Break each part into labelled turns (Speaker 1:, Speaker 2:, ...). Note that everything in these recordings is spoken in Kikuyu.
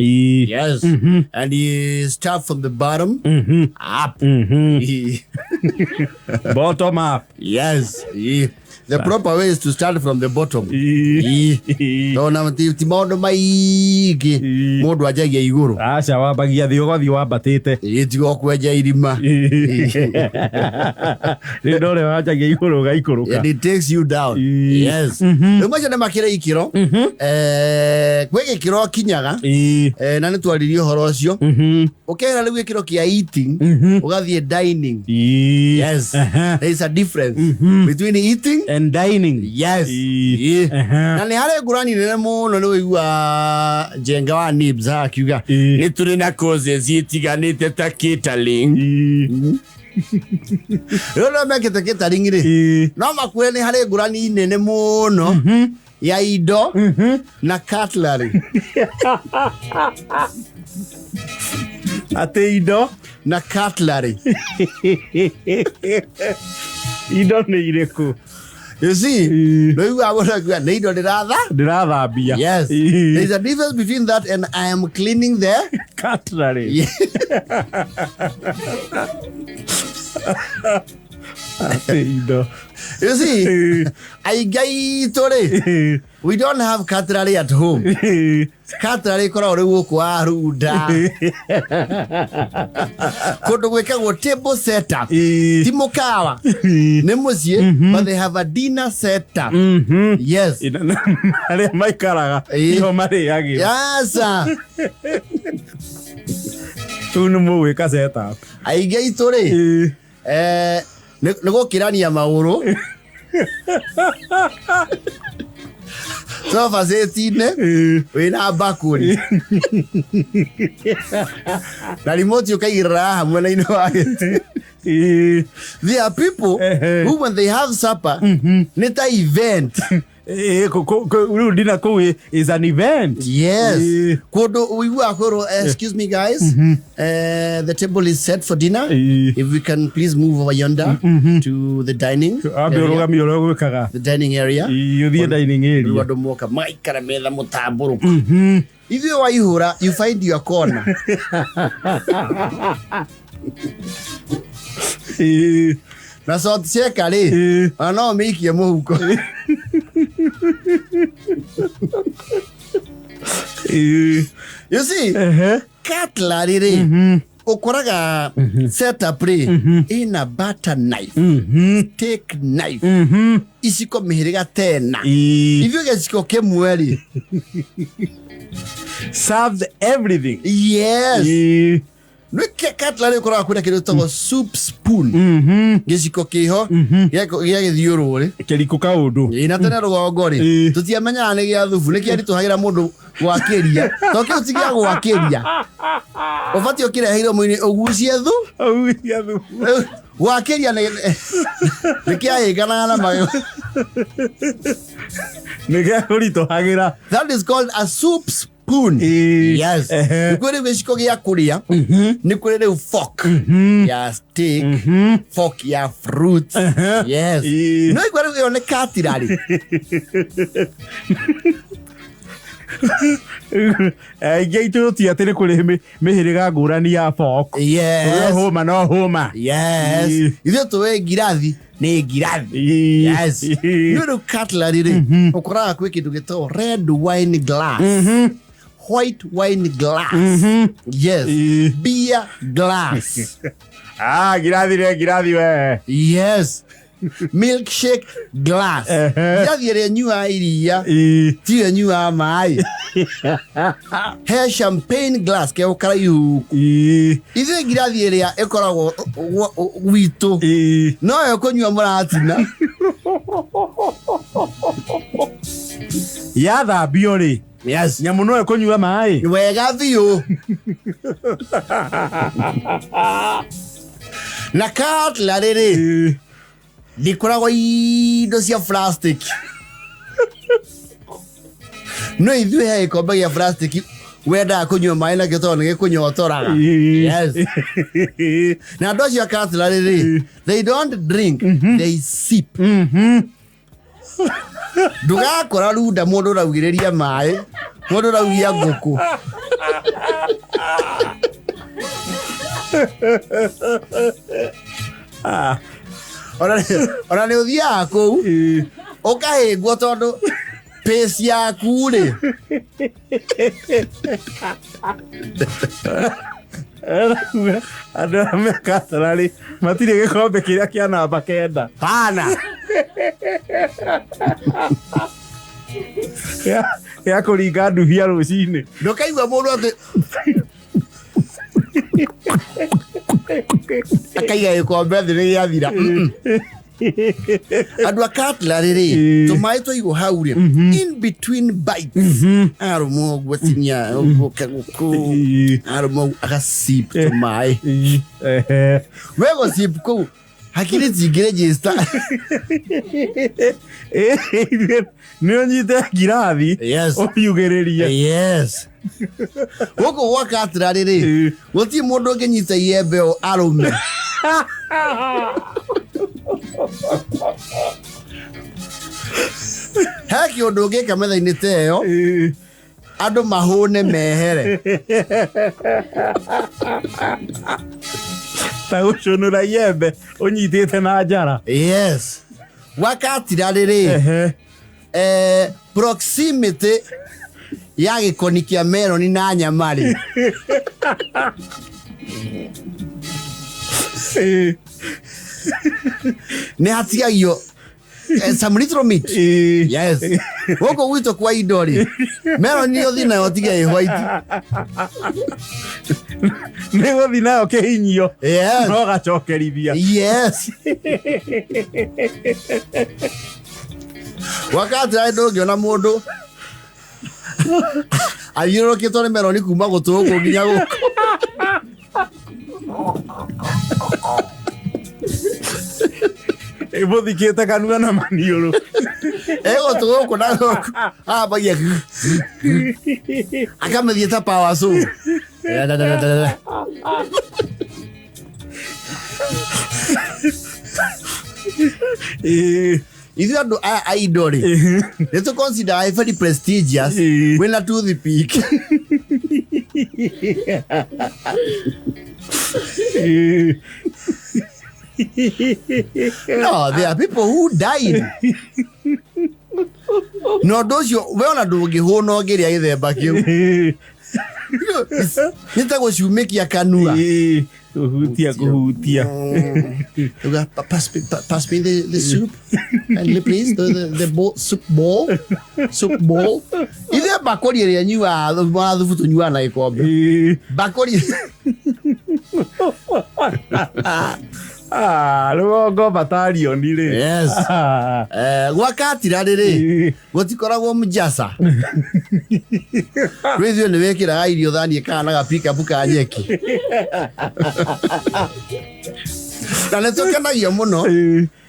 Speaker 1: Yes. And you start from the bottom up.
Speaker 2: Bottom up.
Speaker 1: Yes. The proper way is to start from the bottom. Tondũ ti maũndũ maingĩ mũndũ anjagia igũrũ.
Speaker 2: Aca, wambagia thĩ ũgathiĩ wambatĩte.
Speaker 1: Ĩ, tiga kwenja irima.
Speaker 2: Rĩu ndore wanjagia igũrũ ũgaikũrũka.
Speaker 1: And it takes you down. Yes. Rĩu macio nĩ makĩrĩ ikĩro. Kwĩ gĩkĩro kinyaga. Na nĩ twaririe ũhoro ũcio. Ũkehera rĩu gĩkĩro kĩa eating, ũgathiĩ dining. Yes. There is a difference between eating
Speaker 2: and dining.
Speaker 1: Yes. Na nĩ harĩ ngũrani nene mũno nĩ wĩigua Njenga wa Nibs haha akiuga nĩ tũrĩ na courses itiganĩte ta catering. Rĩu arĩa mekĩte catering rĩ, no makwĩre nĩ harĩ ngũrani nene mũno ya indo na cutlery.
Speaker 2: Atĩ indo
Speaker 1: na cutlery.
Speaker 2: Indo nĩ irĩkũ?
Speaker 1: You see, no you are going to nĩ indo ndĩratha
Speaker 2: ndĩrathambia.
Speaker 1: Yes. There is a difference between that and I am cleaning the
Speaker 2: cutlery. Atĩ indo.
Speaker 1: You see, aingĩ aitũ rĩ, we don't have cutlery at home. Cutlery ĩkoragwo rĩu gũkũ Arunda, kũndũ gwĩkagwo table setup, ti mũkawa, nĩ mũciĩ, but they have a dinner setup. Yes.
Speaker 2: Arĩa maikaraga iho marĩagĩra.
Speaker 1: Yes, sir.
Speaker 2: Rĩu nĩ mũgwĩka setup.
Speaker 1: Aingĩ aitũ rĩ, nĩ gũkĩrania magũrũ sofa set-inĩ wĩna mbakũri na remote ũkaigĩrĩra haha mwena-inĩ wa gĩtĩ. There are people who, when they have supper, nĩ ta event.
Speaker 2: Rĩu dinner kũu is an event.
Speaker 1: Yes. Kũndũ ũiguaga kwĩrwo, "Excuse me guys, the table is set for dinner. If we can please move over yonder to the dining
Speaker 2: ambe
Speaker 1: area."
Speaker 2: Ũrũgamio ũrĩa ũgwĩkaga.
Speaker 1: The dining area.
Speaker 2: Ũthiĩ dining
Speaker 1: Rĩu
Speaker 2: area.
Speaker 1: Andũ moka maikara metha mũtambũrũku. Ithuĩ waihũra, you find your corner. Na salt shaker rĩ, ona no ũmĩikie mũhuko. You see, cutlery rĩ, ũkoraga setup rĩ, ĩna butter knife, steak knife, iciko mĩhĩrĩga tena. Ithuĩ gĩciko kĩmwe rĩ
Speaker 2: served everything.
Speaker 1: Yes. Nĩ cutlery ũkoraga kwĩna kĩndũ gĩtagwo soup spoon, gĩciko kĩho gĩa gĩthiũrũrĩ.
Speaker 2: Kĩriku kaũndũ.
Speaker 1: Ĩ, na tene rũgongo rĩ, tũtiamenyaga nĩ gĩa thubu, nĩ kĩaritũhagĩra mũndũ gwakĩria, to kĩu ti gĩa gwakĩria, ũbatiĩ ũkĩrehe iromo-inĩ ũgucie thu.
Speaker 2: Ũgucie thubu.
Speaker 1: Rĩu, gwakĩria nĩ kĩahĩnganaga na magego.
Speaker 2: Nĩ gĩakũritũhagĩra.
Speaker 1: That is called a soup spoon. Yes. Nĩ kwĩ rĩu gĩciko gĩa kũrĩa, nĩ kwĩ rĩu fork ya steak, fork ya fruit. Yes. No igua rĩu ĩyo nĩ cutlery.
Speaker 2: Aingĩ aitũ tũti atĩ nĩ kũrĩ mĩhĩrĩga ngũrani ya fork.
Speaker 1: Yes.
Speaker 2: Ũrĩa hũma no hũma.
Speaker 1: Yes. Ithuĩ tũĩ ngirathi nĩ ngirathi. Yes. Nĩ rĩu cutlery rĩ, ũkoraga kwĩ kĩndũ gĩtagwo red wine glass, white wine glass, yes, beer glass.
Speaker 2: Ah, ngirathi nĩ ngirathi we.
Speaker 1: Yes, milkshake glass. Ngirathi ĩrĩa nyuaga iria tiyo nyuaga maĩ. He champagne glass ke karaihu. Ithuĩ ngirathi ĩrĩa ĩkoragwo gwitũ noyo kũnyua mũratina.
Speaker 2: Yathambio rĩ,
Speaker 1: Yes.
Speaker 2: nyamũ no ĩkũnyua maĩ.
Speaker 1: Wega biũ. Na cutlery rĩ, ndikoragwo indo cia plastic. No ithuĩ he gĩkombe gĩa plastic wendaga kũnyua maĩ nakĩo tondũ nĩ gĩkũnyotoraga. Yes. Na andũ acio a cutlery rĩ, they don't drink, they sip. Ndũgakora runda mũndũ ũraugĩrĩria maĩ, mũndũ ũraugia ngũkũ. Ona nĩ ũthiaga kũu ũkahĩngwo tondũ pace yaku rĩ.
Speaker 2: Andũ arĩa me Cutlery matirĩ gĩkombe kĩrĩa kĩa namba 9.
Speaker 1: Pana.
Speaker 2: Gĩa kũringa ndubia rũcinĩ.
Speaker 1: Ndũkaigua mũndũ atĩ akaiga gĩkombe thĩ nĩ gĩathira. Andũ a Cutlery rĩ, tũmaĩ twaigwo hau rĩ, in between bites, arũma ũguo tinia ũguo kagũkũ, arũma ũguo agacip tũmaĩ. We gũcip kũu hakiri cingĩregister.
Speaker 2: Nĩ ũnyite ngirathi ũmiugĩrĩrie.
Speaker 1: Yes. Gũkũ gwa Cutlery rĩ, gũtirĩ mũndũ ũngĩnyita iembe ũũ arũme. He kĩũndũ ũngĩka metha-inĩ ta ĩyo, andũ mahũne mehere.
Speaker 2: Ta gũcũnũra iembe ũnyitĩte na njara.
Speaker 1: Yes. Gwa Cutlery rĩ, proximity ya gĩkoni kĩa meroni na nyama rĩ. Nĩ hatigagio some little meat. Yes. Gũkũ gwitũ kwa indo rĩ, meroni nĩ ũthiĩ nayo ũtige ĩ white.
Speaker 2: Nĩ gũthiĩ nayo kĩhinyio.
Speaker 1: Yes.
Speaker 2: No gacokerithia.
Speaker 1: Yes. Wakati rĩ ndũngĩona mũndũ athiũrũrũkĩtwo nĩ meroni kuma gũtũ gũkũ nginya gũkũ.
Speaker 2: Ĩmũthikĩte kanua na maniũrũ.
Speaker 1: Ĩgũtũ gũkũ na gũkũ. Ambagia akamĩthiĩ ta power saw. Ithuĩ andũ aya a indo rĩ, nĩ tũ consider a very prestigious wĩna toothpick. No, there are people who died. Na ũndũ ũcio we ona ndũngĩhũna ũngĩrĩa gĩthemba kĩu. Nĩ ta gũcumĩkia kanua.
Speaker 2: Kũhutia, kũhutia.
Speaker 1: Uga, pass me the soup. Kindly please, the bowl, soup bowl. Soup bowl. Ithuĩ mbakũri ĩrĩa nyuaga wa thubu tũnyuaga na gĩkombe. Mbakũri.
Speaker 2: Rũgongo batalioni rĩ.
Speaker 1: Yes. Gwa Cutlery rĩ, gũtikoragwo mjasa. Rĩu ithuĩ nĩ wĩkĩraga irio thani ĩkahana ga pickup ka nyeki. Na nĩ tũkenagio mũno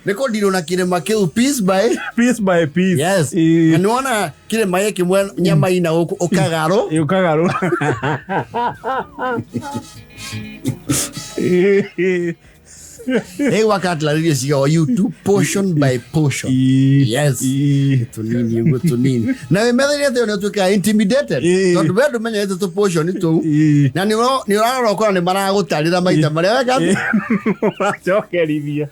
Speaker 1: nĩ kũndirwo na kĩrĩma kĩu piece by
Speaker 2: piece by piece.
Speaker 1: Yes. Na nĩ wona kĩrĩma gĩkĩ nyama ina gũkũ ũkagarũ.
Speaker 2: Ũkagarũ.
Speaker 1: Hey, gwa Cutlery irio cigagwo you do portion by portion. Yes. Tũnini ũguo tũnini. Na wĩ metha-inĩ atĩ nĩ ũtuĩkaga intimidated. Tondũ we ndũmenyerete tũ portion tũu. Na nĩ ũrarora ũkona nĩ maragũtarĩra maita marĩa weka atĩa.
Speaker 2: Macokerithia.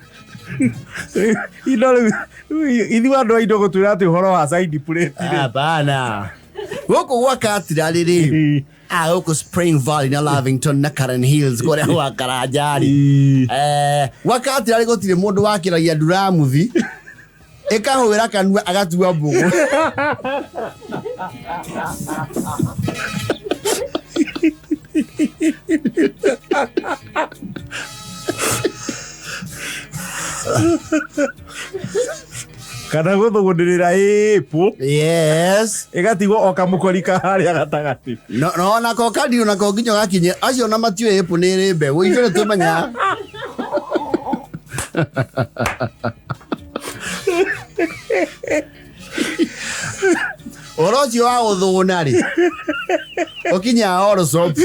Speaker 2: Indo rĩu, ithuĩ andũ a indo gũtwĩra atĩ ũhoro wa side plate rĩ.
Speaker 1: Hapana. Gũkũ gwa Cutlery rĩ, gũkũ Spring Valley na Lavington na Karen Hills kũrĩa gwa Karanja rĩ. Gwa Cutlery gũtirĩ mũndũ wakĩragia nduramuthi ĩkahũĩra kanua agatua mbũgũ.
Speaker 2: Kana gũthũgũnĩrĩra ĩpũ.
Speaker 1: Yes.
Speaker 2: Ĩgatigwo o kamũkori ka harĩa gatagatĩ.
Speaker 1: No, no, nako kandirũ nako nginya gakinye. Acio ona matiũĩ ĩpũ nĩ ĩrĩ mbegũ. Ithuĩ nĩ tũmenyaga. Ũhoro ũcio wa gũthũgũna rĩ, ũkinyaga Allsops.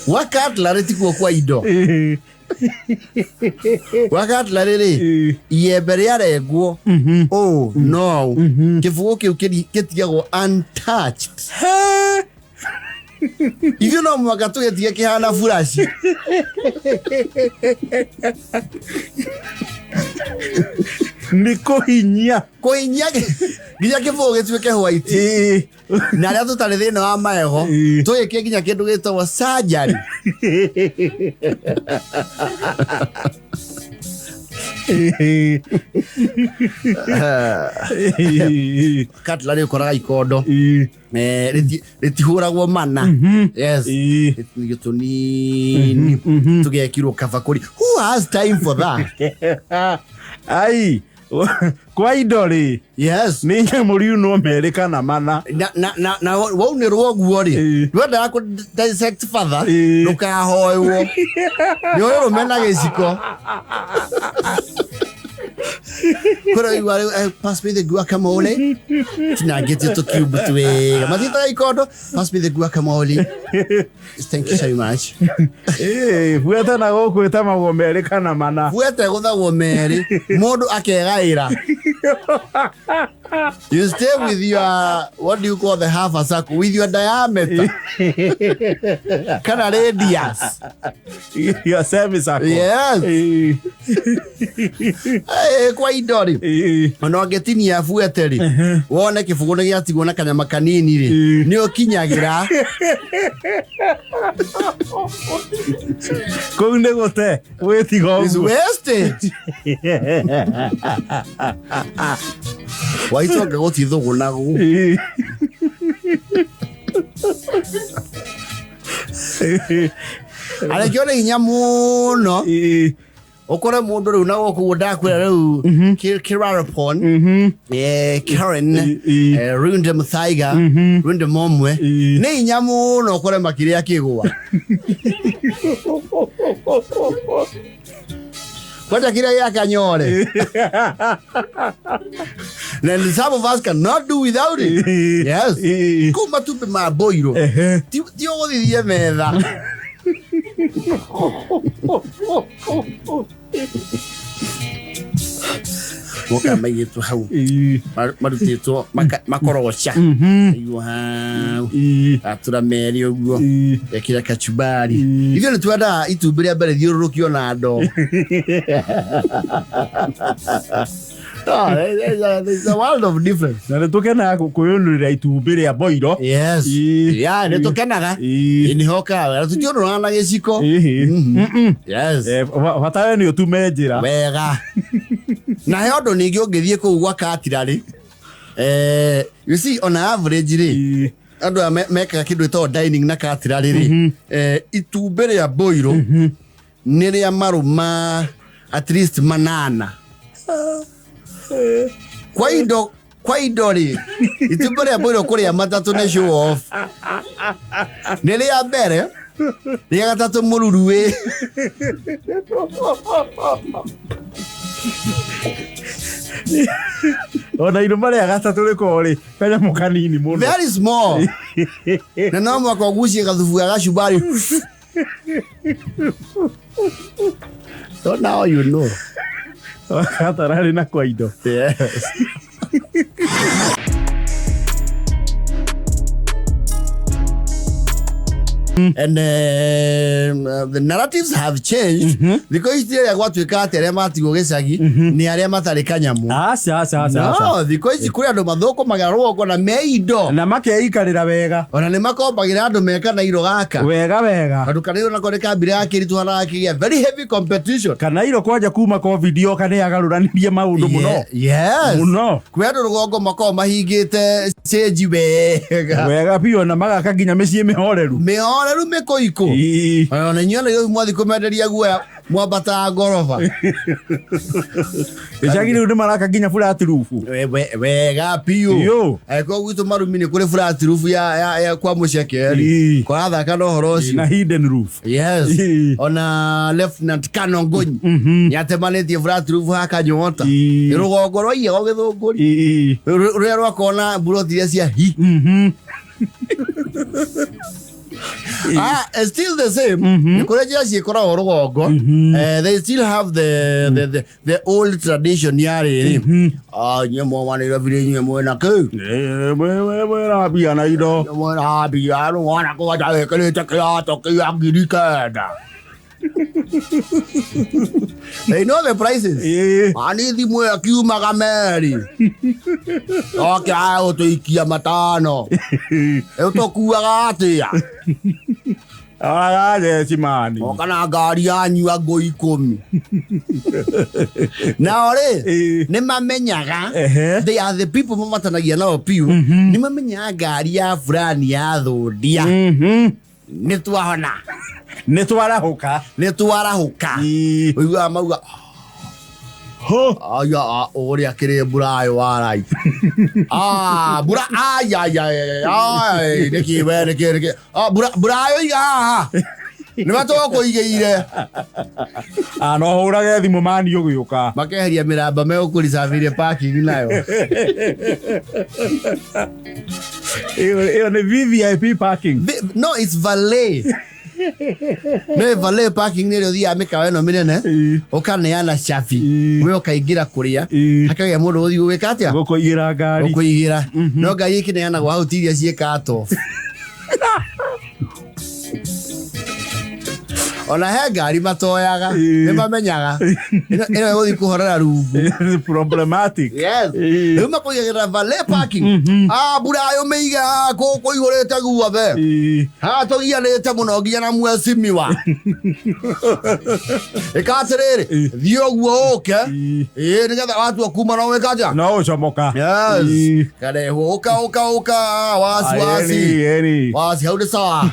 Speaker 1: Gwa Cutlery tikuo kwa indo. Gwa cutlery rĩ, iembe rĩarengwo ũũ no kĩbũgũ kĩu gĩtigagwo untouched. Ithuĩ no mũhaka tũgĩtige kĩhana buraci.
Speaker 2: Nĩ kũhinyia.
Speaker 1: Kũhinyia nginya kĩbũgũ gĩtuĩke white. Na arĩa tũtarĩ thĩna wa magego tũgĩke nginya kĩndũ gĩtagwo surgery. Cutlery ũkoraga ikondo rĩtihũragwo mana. Yes. Rĩtinagio tũnini tũgekirwo kabakũri. Who has time for that?
Speaker 2: Ai, kwa indo rĩ,
Speaker 1: Yes.
Speaker 2: nĩ nyamũ riunwo merĩ kana mana.
Speaker 1: Na waunĩrwo ũguo rĩ, ndwendaga kũ dissect further, ndũkahoywo nĩ ũrũme na gĩciko. Kũrĩa igua rĩu, "Pass me the guacamole," tinangĩtie tũkiumbu twega matiĩtaga ikondo. "Pass me the guacamole, thank you so much."
Speaker 2: Buete na gũkũ ĩtemagwo merĩ kana mana.
Speaker 1: Buete gũthagwo merĩ, mũndũ akegaĩra. You stay with your, what do you call the half a circle, with your diameter kana radius.
Speaker 2: Your semicircle.
Speaker 1: Yes. Kwa indo rĩ, ona ũngĩtinia buete rĩ, wone kĩbũgũ nĩ gĩatigwo na kanyama kanini rĩ, nĩ ũkinyagĩra.
Speaker 2: Kũu nĩ gũte wĩtiga
Speaker 1: Is
Speaker 2: ũguo.
Speaker 1: Wasted. Waitonga gũtithũgũnagwo. Arekio nĩ hinya mũno ũkore mũndũ rĩu na gũkũ ũguo ndakwĩra rĩu Kirarapon, Karen, Runde Muthaiga, Runde Momwe, nĩ hinya mũno ũkore makĩrĩa kĩgwa kwanja kĩrĩa gĩa kanyore, and some of us cannot do without it. Yes. Kũu matumbĩ ma mboirũ ti ũgũthithie metha. Moka maigĩtwo hau, marutĩtwo makorogoca igwo hau, atura merĩ ũguo, ekĩra kachumbari. Ithuĩ nĩ twendaga itumbĩ rĩa mbere thiũrũrũkio na ndoo. No, there's a world of difference.
Speaker 2: Na nĩ tũkenaga kwĩyũnũrĩra itumbĩ rĩa boiro.
Speaker 1: Yes. Yeah, nĩ tũkenaga. Nĩ hokaga tũtiũnũraga na gĩciko. Yes.
Speaker 2: Bata we nĩ ũtume njĩra.
Speaker 1: Wega. Na he ũndũ ningĩ ũngĩthiĩ kũu gwa cutlery, you see, on average rĩ, andũ aya mekaga kĩndũ gĩtagwo dining na cutlery rĩ, itumbĩ rĩa boiro nĩ rĩa marũma at least manana. Kwa indo rĩ, itumbĩ rĩa boiro kũrĩa matatũ nĩ show off. Nĩ rĩa mbere, rĩa gatatũ mũruruĩ.
Speaker 2: Ona irũma rĩa gatatũ rĩkorwo rĩ kanyamũ kanini mũno.
Speaker 1: Very small, na no mwaka ũgucie gathubu ga gacumbari. So now you know.
Speaker 2: Gatararĩ na kwa indo.
Speaker 1: Yes. And the narratives have changed thikũ ici rĩrĩa gwatuĩka atĩ arĩa matigwo gĩcagi nĩ arĩa matarĩ kanyamũ.
Speaker 2: Aca, aca, aca, aca.
Speaker 1: No thikũ ici kũrĩ andũ mathũkũmagĩra rũgongo na me indo.
Speaker 2: Na makeikarĩra wega.
Speaker 1: Ona nĩ makombagĩra andũ meka na iro gaka.
Speaker 2: Wega wega.
Speaker 1: Tondũ kanairo nako nĩ kambire gakĩritũha na gakĩgĩa very heavy competition.
Speaker 2: Kana iro kwanja kuma COVID yoka nĩ yagarũranirie maũndũ mũno.
Speaker 1: Yes.
Speaker 2: Mũno.
Speaker 1: Kwĩ andũ rũgongo makoragwo mahingĩte cĩnji wega.
Speaker 2: Wega biũ, na magaka nginya mĩciĩ mĩhoreru.
Speaker 1: Mĩhoreru mĩkũikũ. Ona inyuĩ na mwathi kũmenderia guoya mwambataga ngoroba.
Speaker 2: Gĩcagi rĩu nĩ maraka nginya flat roof.
Speaker 1: Wega biũ.
Speaker 2: Biũ.
Speaker 1: Angĩkorwo gwitũ marumi nĩ kũrĩ flat roof ya kwa mũceke rĩ, kwarathaka na ũhoro ũcio.
Speaker 2: Na hidden roof.
Speaker 1: Yes. Ona Lieutenant Colonel Ngonyi nĩ atemanĩtie flat roof ha Kanyota. Nĩ rũgongo rwa iyago gĩthũngũri rũrĩa rwakorwo na mburoti iria cia hi. Ah, it's still the same. Nĩ kũrĩ njĩra ciĩkoragwo rũgongo. They still have the old tradition ya rĩrĩ. Ah, inyuĩ mwauma Nairobi rĩ, inyuĩ mwĩna kĩ?
Speaker 2: Mwĩna mbia na indo.
Speaker 1: Inyuĩ mwĩna mbia, rĩu wona kwanja wĩkĩrĩte kĩratũ kĩa 9,000. They know the prices. Ani thimũ ĩyo kiumaga meri. Oke aya gũtũikia 5. Rĩu tũkuaga atĩa?
Speaker 2: Araga jeci mani.
Speaker 1: Oka na ngari yanyu angũ 10. Nao rĩ, nĩ mamenyaga, they are the people mamatanagia nao piũ, nĩ mamenyaga ngari ya fulani ya thũndia. Nĩ twahona.
Speaker 2: Nĩ twarahũka.
Speaker 1: Nĩ twarahũka. Ũiguaga mauga,
Speaker 2: Ho.
Speaker 1: Aya, ũrĩa kĩrĩ mbura warai. Ah, mbura, aya, aya, aya, aya, nĩkĩ we, nĩkĩ, nĩkĩ. Ah, mbura, mbura yo iga haha. Nĩ matũkũigĩire.
Speaker 2: Ah, no hũrage thimũ mani ũgĩũka.
Speaker 1: Makeheria mĩramba megũkũricabĩire parking nayo.
Speaker 2: Ĩyo nĩ VVIP parking.
Speaker 1: No, it's valet. No, valet parking nĩ ĩrĩa ũthiaga mĩkawa ĩno mĩnene, ũkaneana cabi, we ũkaingĩra kũrĩa, hakagĩa mũndũ ũgũthiĩ gũgĩka atĩa?
Speaker 2: Gũkũigĩra ngari.
Speaker 1: Gũkũigĩra. No ngari ĩkĩneanagwo hau ti iria ciĩ cut off. Ona he ngari matoyaga, nĩ mamenyaga. Ĩno ĩgũthiĩ kũhorera rungu.
Speaker 2: It's problematic.
Speaker 1: Yes. Rĩu makũigagĩra valet parking. Ah, mbura yũmĩire gũkũ ihũrĩte guothe. Haha tũgianĩte mũno nginya na mwecimiwa. Ĩka atĩrĩrĩ, thiĩ ũguo ũke. Nĩgetha watua kuma no wĩka atĩa?
Speaker 2: No ũcomoka.
Speaker 1: Yes. Karehwo ũka ũka ũka wasi wasi. Wasi hau nĩ sawa.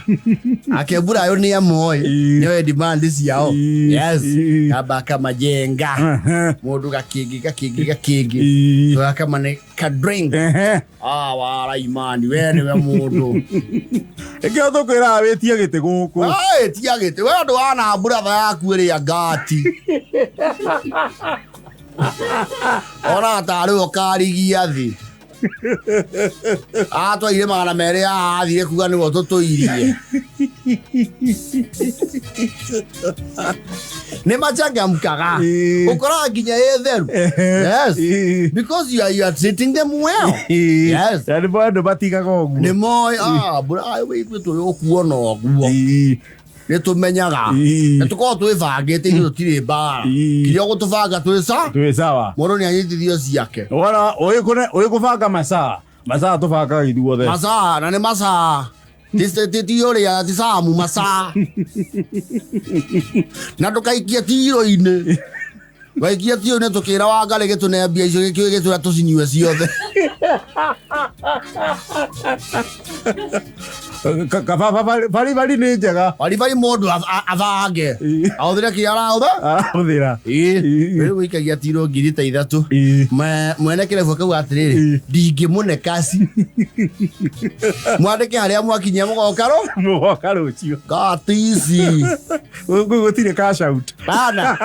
Speaker 1: Ake mbura yo nĩ amoĩ. Nĩoĩ demand ciao. Yes. Kamba kamajenga. Mũndũ gakĩngĩ gakĩngĩ gakĩngĩ. Tũgakamane ka drink. Ah, wara imani we nĩwe mũndũ.
Speaker 2: Ĩkĩo tũkwĩraga wĩtie gĩtĩ gũkũ.
Speaker 1: Ah, ĩtia gĩtĩ. We andũ wana mbura yaku ĩrĩa ngati. Ona tarĩ ũkarigia thĩ. Atwaire 200 haha athire kuga nĩwe ũtũtũirie. Nĩ machangamkaga. Ũkoraga nginya ĩ theru. Yes. Because you are treating them well. Yes.
Speaker 2: Na nĩ moĩ andũ matigaga ũguo.
Speaker 1: Nĩ moĩ, ah, mbura ithuĩ tũrĩ ũkuona ũguo. Nĩ tũmenyaga. Na tũkoragwo twĩbangĩte ithuĩ tũtirĩ mbara. Kĩrĩa ũgũtũbanga twĩ sa?
Speaker 2: Twĩ sawa.
Speaker 1: Mũndũ nĩ anyitithio ciake.
Speaker 2: Wona, ũĩ kũbanga masaa. Masaa tũbangaga ithuothe.
Speaker 1: Masaa, na nĩ masaa. Ti ũrĩa, ti samu, masaa. Na ndũkaikie tiro-inĩ. Waikia tiro-inĩ tũkĩra Wangarĩ gĩtũne mbia icio gĩkĩũĩ gĩtũra tũcinyue ciothe.
Speaker 2: Baribari nĩ njega.
Speaker 1: Baribari mũndũ abange. Ahũthĩre kĩrĩa arahũthĩra.
Speaker 2: Arahũthĩra.
Speaker 1: Rĩu wĩikagia tiro 3,000. Mwene kĩrabu akauga atĩrĩrĩ, ndingĩmũne kaci. Mwandĩke harĩa mwakinyia mũgoka rũ?
Speaker 2: Mũgoka rũciũ.
Speaker 1: Ngati ici.
Speaker 2: Gũtirĩ cash out.
Speaker 1: Bana,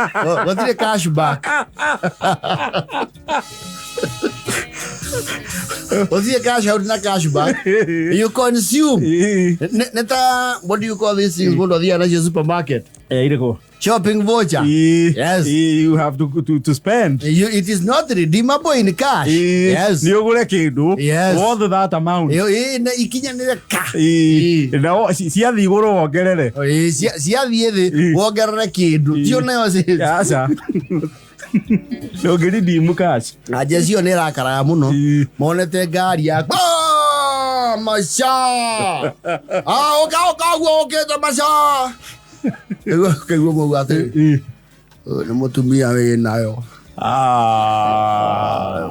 Speaker 1: gũtirĩ cash back. Gũtirĩ cash out na cash back. You consume. Nĩ ta, what do you call these things? Mũndũ athiaga nacio supermarket.
Speaker 2: Irĩkũ?
Speaker 1: Shopping voucher. Yes.
Speaker 2: You have to spend.
Speaker 1: It is not redeemable in cash. Yes.
Speaker 2: Nĩ ũgũre kĩndũ.
Speaker 1: Yes.
Speaker 2: Worth that amount.
Speaker 1: Ikinyanĩre ka.
Speaker 2: Na ciathiĩ igũrũ wongerere.
Speaker 1: Ciathiĩ thĩ wongerere kĩndũ. Tio nayo
Speaker 2: Aca. Ndũngĩredeem cash.
Speaker 1: Na njeci ĩyo nĩ ĩrakaraga mũno. Monete ngari yaku. Ah, maca. Ah, ũka, ũka ũguo ũkĩte maca. Kaigua mauga atĩrĩ, ũyũ nĩ mũtumia wĩnayo.
Speaker 2: Ah.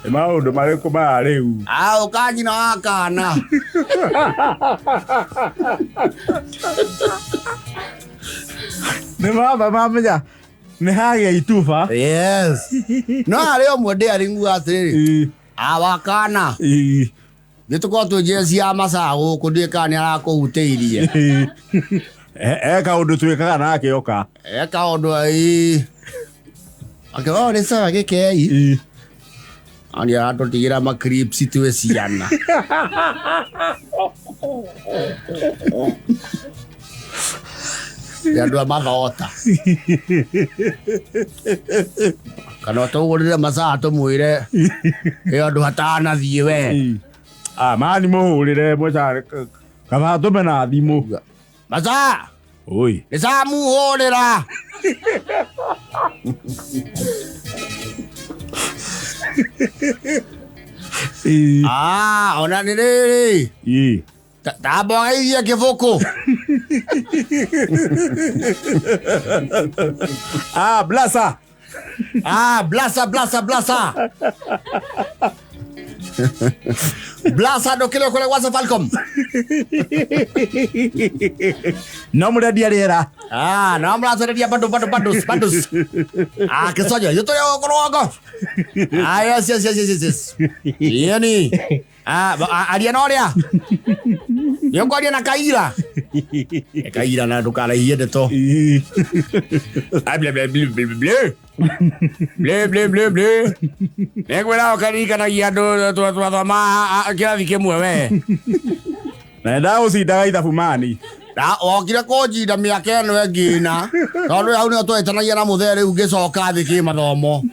Speaker 2: Nĩ maũndũ marĩkũ maya rĩu?
Speaker 1: Ah, ũka nyina wa kana.
Speaker 2: Nĩ mamba mamenya nĩ hagĩa ituba.
Speaker 1: Yes. No harĩ ũmwe ndĩarĩ nguga atĩrĩrĩ, awa kana. Nĩ tũkorwo twĩ njĩra cia macaha gũkũ, ndiũĩ kana nĩ arakũhutĩirie.
Speaker 2: E kaũndũ twĩkaga nake oka.
Speaker 1: E kaũndũ, ĩĩ. Akĩrora nĩ sawa gĩkei. Nĩ aratũtigĩra ma clips twĩ ciana. Nĩ andũ a mathota kana tũgũrĩre macaa tũmwĩre ĩ andũ hatanathiĩ we.
Speaker 2: Ah, mani mũhũrĩre mweca kaba tũme na thimũ.
Speaker 1: Macaa
Speaker 2: Oi.
Speaker 1: nĩ camuhũrĩra. Ah, ona nĩ rĩrĩ tambogairie kĩbũkũ.
Speaker 2: Ah, blasa.
Speaker 1: Ah, blasa blasa blasa. Blasa ndũkĩrĩ kũrĩa gwa Safaricom.
Speaker 2: No mũrendia rĩera.
Speaker 1: Ah, no mũracenderia bundle bundle bundles bundles. Ah, kĩcojo, gĩtũrĩ gũkũ rũgongo. Ah, yes yes yes yes yes. Yeni. Ah, aria na ũrĩa. Nĩ ũkwaria na Kaira. Kaira na ndũkaraihie ndeto. Ah, ble ble ble ble ble. Ble ble ble ble. Nĩngwĩra ũkaririkanagia andũ twathoma kĩrathi kĩmwe we.
Speaker 2: Na ndagũcindaga ithabu mani.
Speaker 1: Na wokire kũnjinda mĩaka ĩno ĩngĩ ĩna tondũ hau nĩho twehĩtanagia na mũthee rĩu ngĩcoka thĩ kĩmathomo.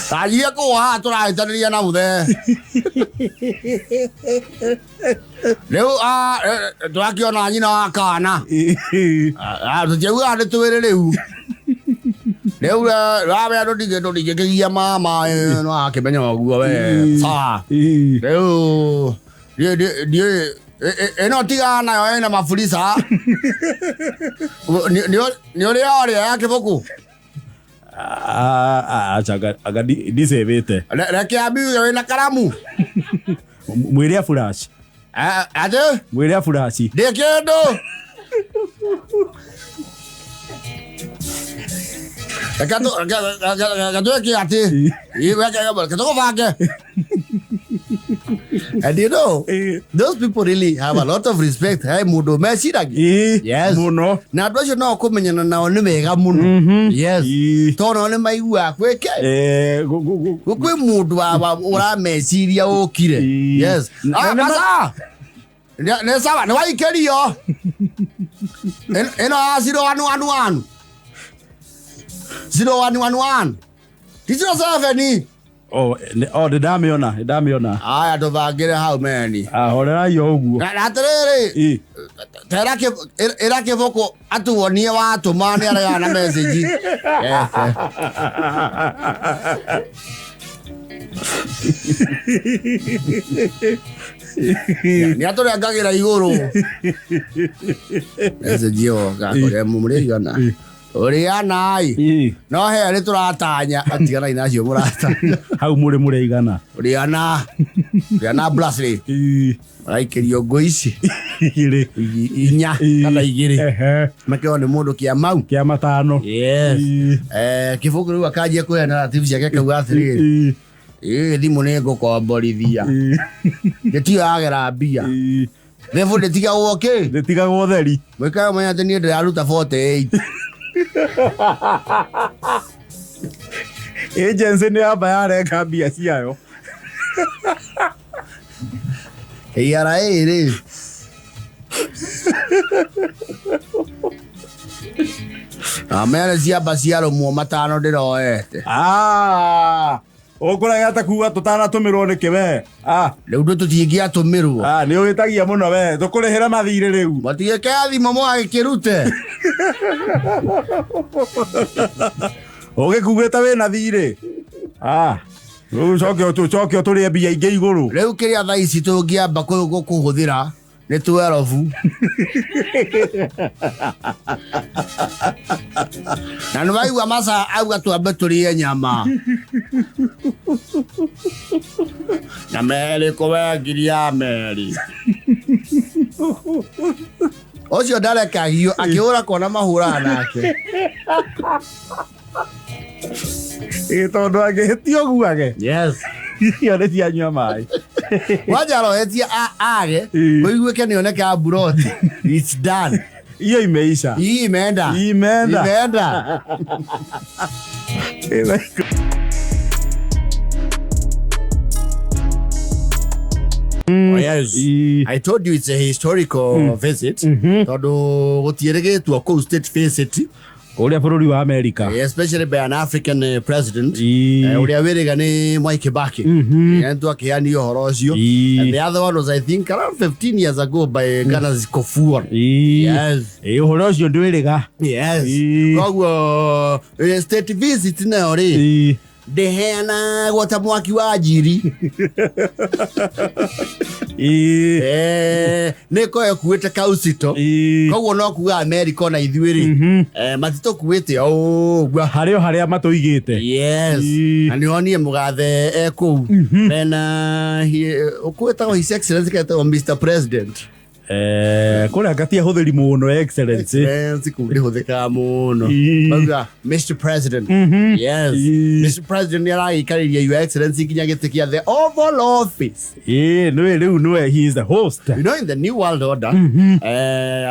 Speaker 1: Tanjire kũu haha tũrahĩtanĩria na mũthee. Rĩu twakĩona nyina wa kana. Tũtiaugaga nĩ twĩrĩ rĩu. Rĩu wawe andũ ndingĩkĩgia mama no akĩmenya ũguo we. Sawa. Rĩu ndiĩ ĩno tigana nayo ĩna maburica. Nĩ ũrĩa ũrĩa ya kĩbũkũ.
Speaker 2: Acha anga ndicĩvĩte.
Speaker 1: Reke ambiuge wĩna karamu.
Speaker 2: Mwĩre aburaci.
Speaker 1: Atĩ?
Speaker 2: Mwĩre aburaci.
Speaker 1: Ndĩ kĩndũ. Reke twĩke atĩ. Reke tũgũbange. And you know, those people really have a lot of respect. Hey, mũndũ meciragia. Yes.
Speaker 2: Mũno.
Speaker 1: Na andũ acio no kũmenyana nao nĩ wega mũno. Yes. Tondũ nao nĩ maiguaga gwĩke. Kwĩ mũndũ ũrameciria ũkire. Yes. Ah, nĩ sawa, nĩ waikĩrio. Ĩno ya 0111. 0111. Ti 07.
Speaker 2: Oh, nĩ ndamĩona, nĩ ndamĩona.
Speaker 1: Aya tũbangĩre hau meni.
Speaker 2: Ah, horerai o ũguo.
Speaker 1: Na atĩrĩrĩ, ĩra kĩbũkũ atuonie watũma nĩ aregana na message. Yes. Nĩ atũrengagĩra igũrũ. Message ĩyo gakũrĩa mũrĩigana. Ũrĩanai. No he nĩ tũratanya atiganai nacio mũratanya.
Speaker 2: Hau mũrĩ mũrĩigana.
Speaker 1: Ũrĩana. Ũrĩana Blasley. Maraikĩrio ngũ ici.
Speaker 2: Igĩrĩ.
Speaker 1: Inya kana igĩrĩ. Makĩo nĩ mũndũ kĩa mau.
Speaker 2: Kĩa matano.
Speaker 1: Yes. Kĩbũkũ rĩu akanjia kũhe narrative ciake kauga atĩrĩrĩ. Ĩ thimũ nĩ ngũkomborithia. Ndĩtiyo yagera mbia. Thebũ ndĩtigagwo kĩ?
Speaker 2: Ndĩtigagwo theri.
Speaker 1: Mwĩkaga manya atĩ niĩ ndĩraruta 48.
Speaker 2: Agency nĩ yamba yarenga mbia ciayo.
Speaker 1: KRA rĩ. Amere ciamba ciarũmwo matano ndĩroete.
Speaker 2: Ah, ũkũrega ta kuga tũtanatũmĩrwo nĩkĩ we? Ah,
Speaker 1: rĩu ndũ tũtingĩatũmĩrwo.
Speaker 2: Ah, nĩ ũgĩtagia mũno we. Tũkũrĩhĩra mathirĩ rĩu.
Speaker 1: Matigĩke thimũ mwagĩkĩrute.
Speaker 2: Ũgĩkuĩte wĩna thirĩ. Ah, rĩu ũcoke ũtũrĩe mbia ingĩ igũrũ.
Speaker 1: Rĩu kĩrĩa thaa ici tũngĩamba kũhũthĩra nĩ 12. Na nĩ waigua maca auga twambe tũrĩe nyama. Na merĩ kũwe ngiri ya merĩ. Ũcio ndarekagio akĩhũra kona mahũraga nake.
Speaker 2: Ĩ tondũ angĩhĩtia ũguage.
Speaker 1: Yes.
Speaker 2: Icio nĩ cianyua maĩ.
Speaker 1: Wanja arohetie age kũiguĩke nĩoneke amburoti. It's done.
Speaker 2: Hiyo imeisha.
Speaker 1: Hii imeenda.
Speaker 2: Imeenda.
Speaker 1: Imeenda. Yes. I told you it's a historical visit tondũ gũtiĩrĩgĩtwo kũu state visit,
Speaker 2: Kũrĩa bũrũri wa America.
Speaker 1: Especially by an African president. Ũrĩa wĩrĩga nĩ Mwai Kibaki. Nĩtwakĩheanire ũhoro ũcio. And the other one was, I think, around 15 years ago by Ghana's Kufuor. Yes.
Speaker 2: Ĩ, ũhoro ũcio ndwĩrĩga.
Speaker 1: Yes. Koguo state visit nayo rĩ, ndĩheanagwo ta mwaki wa njiri. Nĩ ĩkoragwo ĩkuĩte kausito. Koguo no kuga America ona ithuĩ rĩ, matitũkuĩte o ũguo.
Speaker 2: Harĩ o harĩa matũigĩte.
Speaker 1: Yes. Na nĩ onire mũgathe e kũu mena ũkwĩtagwo His Excellency kana etagwo Mr President?
Speaker 2: Kũrĩa ngati ahũthĩri mũno Excellency.
Speaker 1: Excellency kũu ndĩhũthĩkaga mũno. Mauga Mr President. Yes. Mr President nĩ aragĩikarĩria Your Excellency nginya gĩtĩ kĩa the Oval Office.
Speaker 2: Ĩ, nĩwe rĩu nĩwe, he is the host.
Speaker 1: You know, in the New World Order,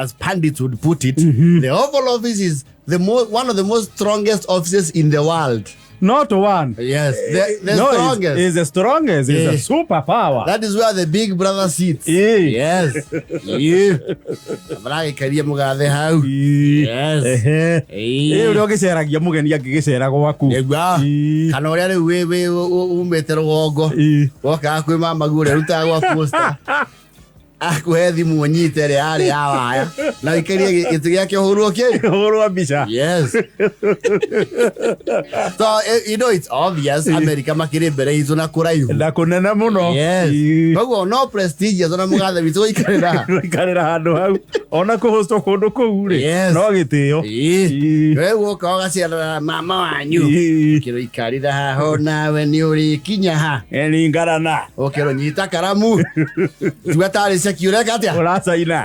Speaker 1: as pundits would put it, the Oval Office is one of the most strongest offices in the world.
Speaker 2: Not one.
Speaker 1: Yes, the
Speaker 2: No,
Speaker 1: strongest.
Speaker 2: Is the strongest, is a superpower.
Speaker 1: That is where the big brother sits. Yes. Yeah. Maragĩkaria mũgathe hau. Yes.
Speaker 2: Ĩ, ũrĩa ũgĩceragia mũgeni angĩgĩcera gwaku.
Speaker 1: Nĩguo. Kana ũrĩa rĩu wĩ umĩte rũgongo. Wokaga kwĩ mamaguo ũrĩa ũrutaga gwa posta. Akũhe thimũ ũnyite ĩrĩa yarĩ ya waya. Na ũikarie gĩtĩ gĩake ũhũrwo kĩ?
Speaker 2: Ũhũrwo mbica.
Speaker 1: Yes. So, you know, it's obvious America makĩrĩ mbere itũ na kũraihu.
Speaker 2: Na kũnene mũno.
Speaker 1: Yes. Koguo no prestigious ona mũgathe witũ gũikarĩra.
Speaker 2: Gũikarĩra handũ hau ona kũhostwo kũndũ kũu rĩ, no gĩtĩo.
Speaker 1: We woka ũgaciarana mama wanyu. Ũkĩrwo ikarĩra haha onawe nĩ ũrĩkinya ha.
Speaker 2: Ringana na.
Speaker 1: Ũkĩrwo nyita karamu. Tua tarĩ ceki ũreka atĩa?
Speaker 2: Ũracaina.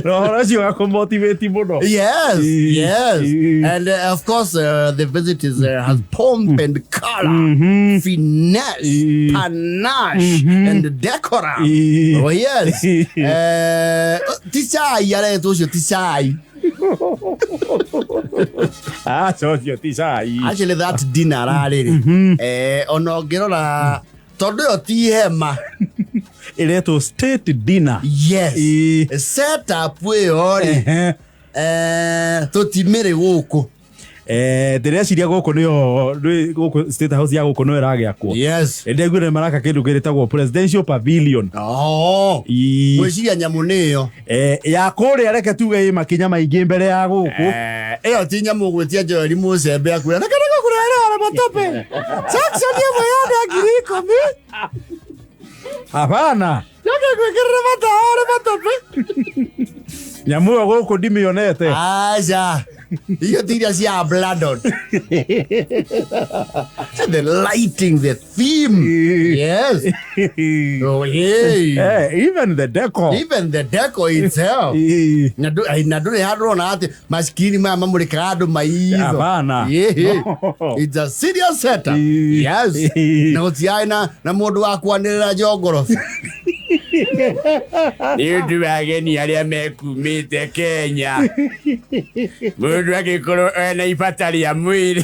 Speaker 2: Na ũhoro ũcio ũgakũmotivate mũno.
Speaker 1: Yes, yes. And of course, the visit is has pomp and color, finesse, panache, and decorum. Oh, yes. Ti cai aretwo ũcio, ti cai.
Speaker 2: Aca, ũcio ti cai.
Speaker 1: Actually, that dinner rarĩ ona ũngĩrora tondũ ĩyo ti hema.
Speaker 2: Ĩretwo state dinner.
Speaker 1: Yes. Setup ĩyo rĩ, tũtimĩrĩ gũkũ.
Speaker 2: Ndĩreciria gũkũ nĩyo gũkũ State House ya gũkũ nĩyo ĩragĩakwo.
Speaker 1: Yes.
Speaker 2: Ndĩraiguire nĩ maraka kĩndũ kĩrĩtagwo presidential pavilion.
Speaker 1: Oh. Ngwĩciria nyamũ nĩyo.
Speaker 2: Ya kũrĩa reke tuge ĩ makinya maingĩ mbere ya gũkũ.
Speaker 1: Ĩyo ti nyamũ gwĩtia Joeli Mũcembe akwĩra reke nĩgũkũrehera matope. Section ĩmwe ya 10,000.
Speaker 2: Hapana.
Speaker 1: Yoke gwĩkĩrĩra matawa arĩ matope.
Speaker 2: Nyamũ ĩyo gũkũ ndimĩonete.
Speaker 1: Aca. Icio ti iria cia Bladon. The lighting, the theme. Yes. Oh, yeah.
Speaker 2: Even the decor.
Speaker 1: Even the decor itself. Na ndũrĩ handũ ũrona atĩ maskini maya mamũrĩkaga andũ maitho.
Speaker 2: Hapana.
Speaker 1: Yeah.
Speaker 2: No.
Speaker 1: It's a serious setup. Yes. Na gũtiarĩ na mũndũ wa kwanĩrĩra njongorobu.
Speaker 3: Nĩ ũndũ wa ageni arĩa mekumĩte Kenya, mũndũ angĩkorwo ena ibata rĩa mwĩrĩ,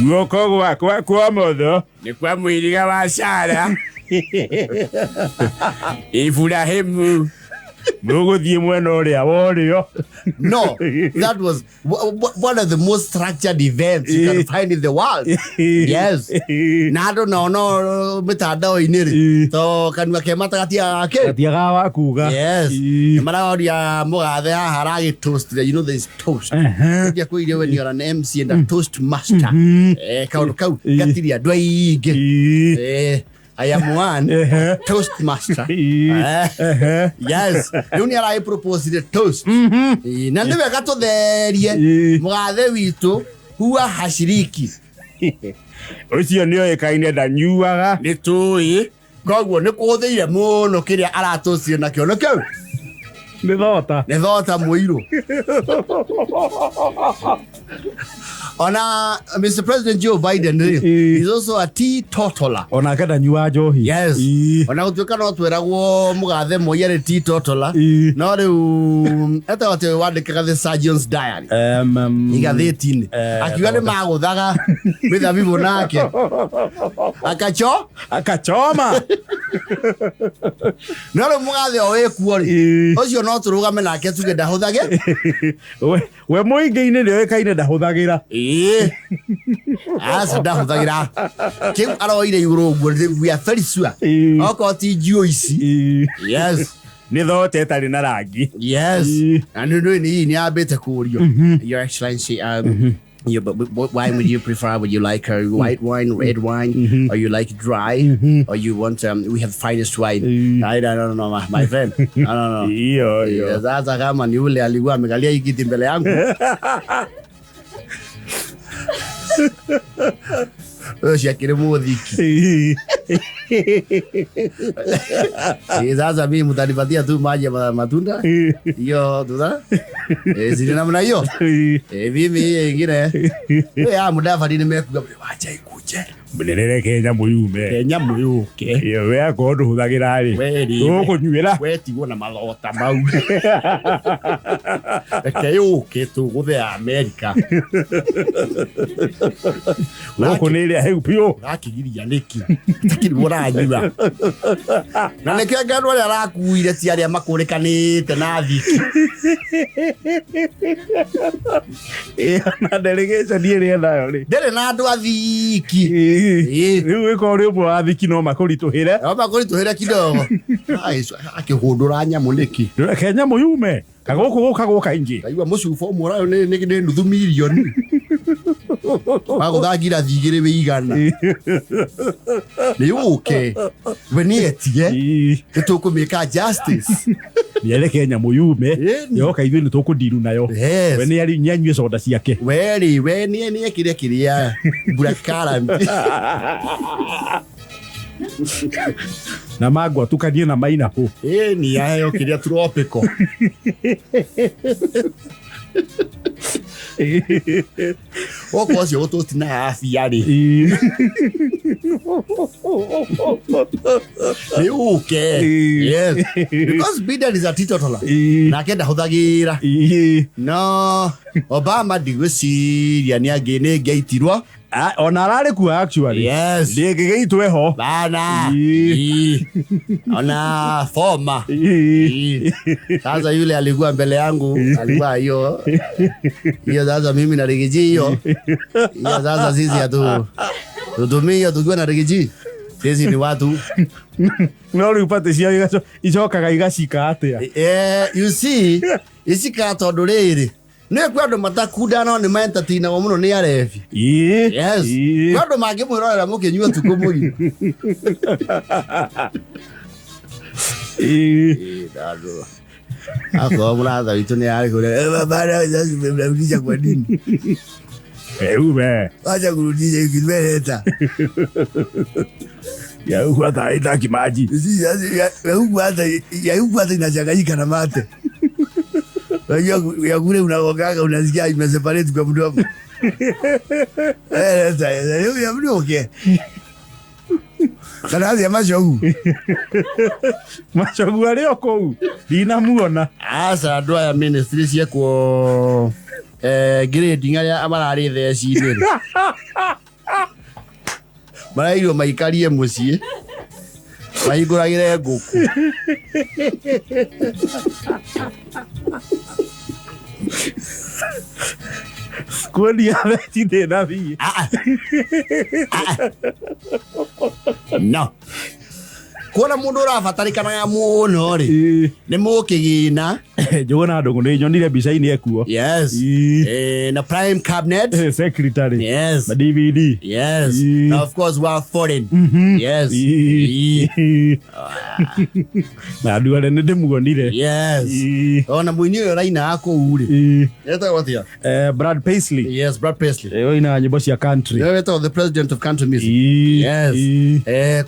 Speaker 2: Guoko gwakwa kwa motho
Speaker 3: nĩ kwa mũhĩrĩga wa Sara Iburahĩmu.
Speaker 2: Mũgũthiĩ mwena ũrĩa wa ũrĩo.
Speaker 1: No, that was one of the most structured events you can find in the world. Yes. Na andũ nao no mĩtandao-inĩ rĩ, to kanua ke mata gatiagaga kĩ?
Speaker 2: Gatiagaga wa kuga.
Speaker 1: Yes. Nĩ maroria mũgathe haha aragĩ toast. You know there is toast. Ndia kwĩire when you are an MC and a toast master. Kaũndũ kau gatirĩ andũ aingĩ. I am one toast master. Yes. Rĩu nĩ aragĩ propose the toast. Na nĩ wega tũtherie mũgathe witũ huwa hashiriki.
Speaker 2: Ũcio nĩ oĩkaine ndanyuaga.
Speaker 1: Nĩ tũĩ. Koguo nĩ kũhũthĩire mũno kĩrĩa aratũcio nakĩo. Nĩ kĩu?
Speaker 2: Nĩ thota.
Speaker 1: Nĩ thota mũirũ. Ona Mr. President Joe Biden rĩ, is also a teetotaler.
Speaker 2: Onake ndanyua njohi.
Speaker 1: Yes. Ona gũtuĩka no tweragwo mũgathe Moi arĩ teetotaler, no rĩu etagwo atĩ wandĩkaga The Surgeon's Diary igathĩti-inĩ, akiuga nĩ magũthaga mĩthabibũ nake akacho
Speaker 2: Akachoma.
Speaker 1: No rĩu mũgathe o wĩkuo rĩ, ũcio no tũrũgame nake tuge ndahũthage.
Speaker 2: We mũingĩ-inĩ nĩoĩkaine ndahũthagĩra.
Speaker 1: Ĩĩ, aca, ndahũthagĩra kĩu aroire igũrũ ũguo, we are very sure okorwo ti njiũ ici. Yes.
Speaker 2: Nĩ thote ĩtarĩ na rangi.
Speaker 1: Yes. Na nĩ nĩ nĩ ambĩte kũũrio, "Your Excellency, you, but what wine would you prefer? Would you like a white wine, red wine, or you like dry, or you want we have finest wine?" "I don't know, my friend. I don't know."
Speaker 2: Iyo iyo.
Speaker 1: Sasa kama ni ule alikuwa amekalia hii kiti mbele yangu, ũcio akĩrĩ mũthiki. Sasa mimi mtanipatia tu maji ya matunda hiyo tuta sini namna hiyo. Mimi hiyo ingine ya Mudavadi nimekuga, wacha ikuje.
Speaker 2: Mũnene, Kenya mũyume.
Speaker 3: Kenya mũyũke.
Speaker 2: Iyo we akorwo ndũhũthagĩra rĩ,
Speaker 3: We rĩ.
Speaker 2: tũkũnyuĩra.
Speaker 3: We tigwo na mathota mau, reke yũke, tũgũthea Amerika.
Speaker 2: Gũkũ nĩ ĩrĩa heu biũ.
Speaker 3: Ũrakĩgiria nĩkĩ takĩrĩ ũranyua?
Speaker 1: Na nĩkĩo anga andũ arĩa arakuire ti arĩa makũrĩkanĩte na thiki.
Speaker 2: Ĩ, na delegation ĩrĩa nayo rĩ,
Speaker 1: ndĩrĩ na andũ athiki.
Speaker 2: Rĩu ĩkorwo rĩ ũmwe wa thiki no makũritũhĩre.
Speaker 1: No makũritũhĩre kidogo. Akĩhũndũra nyamũ nĩkĩ?
Speaker 2: Reke nyamũ yume kagũkũ gũka gũka ingĩ.
Speaker 1: Ndaigua mũcuba ũmwe ũrayo nĩ nuthu mirioni, wagũtha ngirathi igĩrĩ wĩ igana. Nĩ yũke, we nĩ etie, nĩ tũkũmĩka justice.
Speaker 2: Nĩareke nyamũ yume.
Speaker 1: Ĩni.
Speaker 2: Yoka ithuĩ nĩ tũkũndiru nayo.
Speaker 1: Yes.
Speaker 2: We nĩ anyue soda ciake.
Speaker 1: We rĩ, we nĩ ekĩre kĩrĩa black currant.
Speaker 2: Na mango atukanie na mainapũ.
Speaker 1: Ĩni, aheo kĩrĩa tropical. Gũkũ ũcio gũtũti na afia rĩ, nĩ ũke. Yes, because Biden is a teetotaler, nake ndahũthagĩra. No Obama ndigwĩciria nĩ angĩ nĩ ngeitirwo.
Speaker 2: Ona ararĩ kuo actually.
Speaker 1: Yes.
Speaker 2: Ndĩngĩgĩitwo ĩho.
Speaker 1: Bana.
Speaker 2: Ii.
Speaker 1: Ii. Ona former.
Speaker 2: Ii.
Speaker 1: Ii. Sasa yule alikuwa mbele yangu alikuwa hiyo hiyo. Sasa mimi na Riggy G, hiyo hiyo, sasa sisi hatu tutumii hiyo tukiwa na Riggy G, sisi ni watu.
Speaker 2: No rĩu pate ciao icokaga igacika atĩa?
Speaker 1: You see, icika tondũ rĩrĩ, nĩ kwĩ andũ matakunda no nĩ maentertainagwo mũno nĩ arebi. Yes. Kwĩ andũ mangĩmwĩrorera mũkĩnyua tukũ mũgima. Ĩ, akorwo mũratha witũ nĩ arĩ kũrĩa, "Eh, baba, sasa mnarudisha kwa nini?"
Speaker 2: Eume.
Speaker 1: Wacha kurudisha ikimeleta.
Speaker 2: Ya huku hata haitaki maji.
Speaker 1: Ya huku hata ya huku hata inachanganyika na mate. Unajua ya kule unaogaga unasikia imeseparate kwa mdomo. Sasa ya mdomo. Kana ya macogu.
Speaker 2: Macogu arĩ o kũu ndinamuona.
Speaker 1: Aca, andũ aya ministry ciekwo grading, arĩa mararĩ theci-inĩ rĩ, marairwo maikarie mũciĩ mahingũragĩre ngũkũ.
Speaker 2: Kuonia theci ndĩnathiĩ.
Speaker 1: Ah, ah. No kuona mũndũ ũrabatarĩkanaga mũno rĩ, nĩ mũkĩgĩna.
Speaker 2: Njũgũna Ndũng'ũ nĩ nyonire mbica-inĩ ekuo.
Speaker 1: Yes. Na prime cabinet.
Speaker 2: Secretary.
Speaker 1: Yes.
Speaker 2: Na DVD.
Speaker 1: Yes. Na of course wa foreign. Yes.
Speaker 2: Na andũ arĩa nĩ ndĩmuonire.
Speaker 1: Yes. Ona mũini ũyũ ũraina kũu rĩ, etagwo atĩa?
Speaker 2: Brad Paisley.
Speaker 1: Yes, Brad Paisley.
Speaker 2: Ũinaga nyĩmbo cia country.
Speaker 1: Nĩwe wetagwo the president of country music. Yes.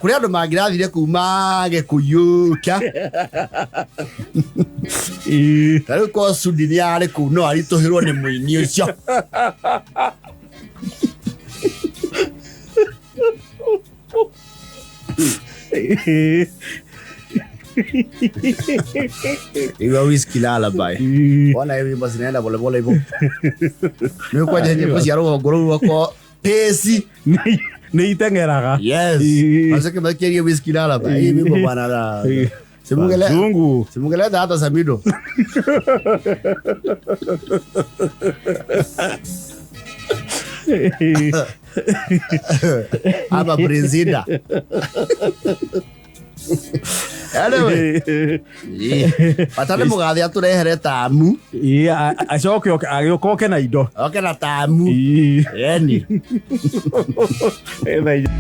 Speaker 1: Kũrĩ andũ mangĩrathire kuma Gĩkũyũ kĩa ta rĩu ko Sudi nĩ arĩ kũu no aritũhĩrwo nĩ mũini ũcio. Iwa whisky lullaby. Wona hiyo wimbo zinaenda polepole hivyo. Nĩ kwanja nyĩmbo cia rũgongo rũu rwakwa pesi.
Speaker 2: Nĩ iteng'eraga.
Speaker 1: Yes. Maseke makerie whisky lullaby. Hii wimbo bwana la. Simungele
Speaker 2: Zungu.
Speaker 1: simungeleta hata Samido. Ama Prinzinda. Anyway, bata nĩ mũgathe atũrehere tamu.
Speaker 2: Ĩĩ, acoke agĩũka oke na indo.
Speaker 1: Oke na tamu.
Speaker 2: Ĩĩ.
Speaker 1: Eni.
Speaker 2: Thaa inya.